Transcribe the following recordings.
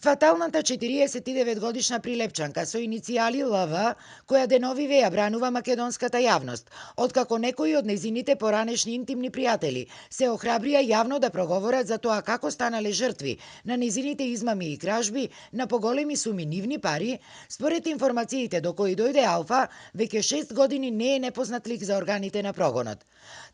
Фаталната 49 годишна прилепчанка со иницијали ЛВ, која денови ја бранува македонската јавност, откако некои од незините поранешни интимни пријатели се охрабрија јавно да проговорат за тоа како станале жртви на незините измами и кражби на поголеми суми нивни пари, според информациите до кои дојде Алфа, веќе 6 години не е непознат лик за органите на прогонот.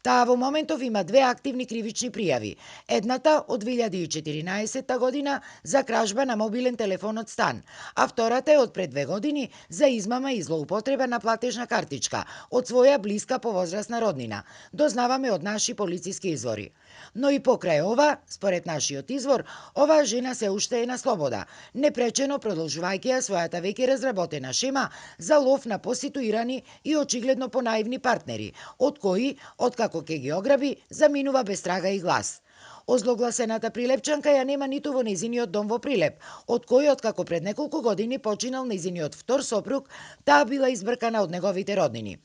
Таа во моментов има две активни кривични пријави. Едната од 2014 година за кражба на мобилен телефон од стан, а втората е од пред 2 години за измама и злоупотреба на платежна картичка од своја блиска повозрасна роднина, дознаваме од наши полициски извори. Но и покрај ова, според нашиот извор, оваа жена се уште е на слобода, непречено продолжувајќи ја својата веќе разработена шема за лов на поситуирани и очигледно понаивни партнери, од кои, откако ќе ги ограби, заминува без трага и глас. Озлогласената прилепчанка ја нема ниту во незиниот дом во Прилеп, од кој откако пред неколку години починал незиниот втор сопруг, таа била избркана од неговите роднини.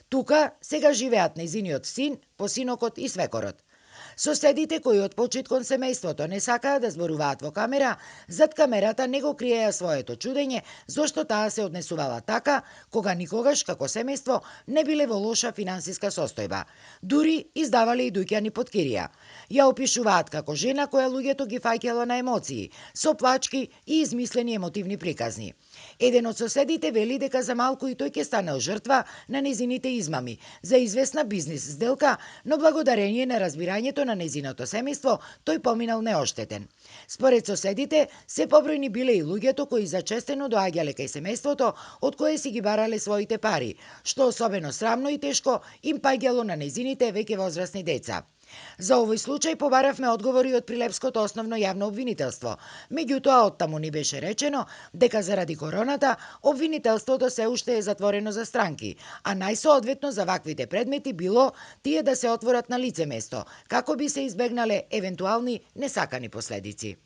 Тука сега живеат незиниот син, посинокот и свекорот. Соседите кои од почит кон семејството не сакаат да зборуваат во камера, зад камерата не го криеја своето чудење зошто таа се однесувала така, кога никогаш како семејство не биле во лоша финансиска состојба. Дури издавале и дуќани под кирија. Ја опишуваат како жена која луѓето ги фаќала на емоции, со плачки и измислени емотивни приказни. Еден од соседите вели дека за малку и тој ќе станал жртва на незините измами, за известна бизнис сделка, но благодарение на разбирањето на незиното семејство, тој поминал неоштетен. Според соседите, се побројни биле и луѓето кои зачестено доаѓале кај семејството, од кое си ги барале своите пари, што особено срамно и тешко им паѓало на незините веќе возрасни деца. За овој случај побаравме одговори од Прилепското основно јавно обвинителство. Меѓутоа, оттаму ни беше речено дека заради короната обвинителството се уште е затворено за странки, а најсоодветно за ваквите предмети било тие да се отворат на лице место, како би се избегнале евентуални несакани последици.